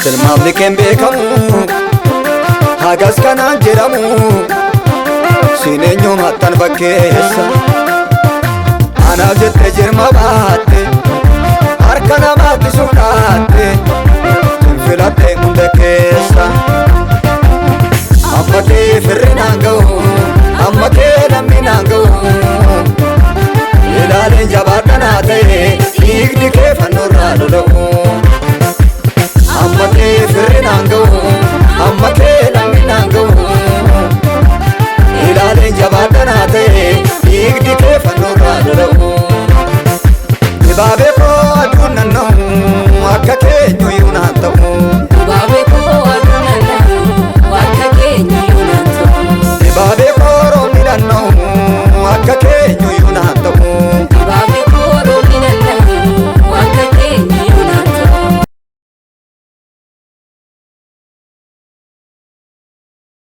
Tilmaamni keen beekamu hagas kanaan jedhamu siin eenyumattan fakkeessa. Anaaf jettee jirma baatte, harka namaatti sukaatte.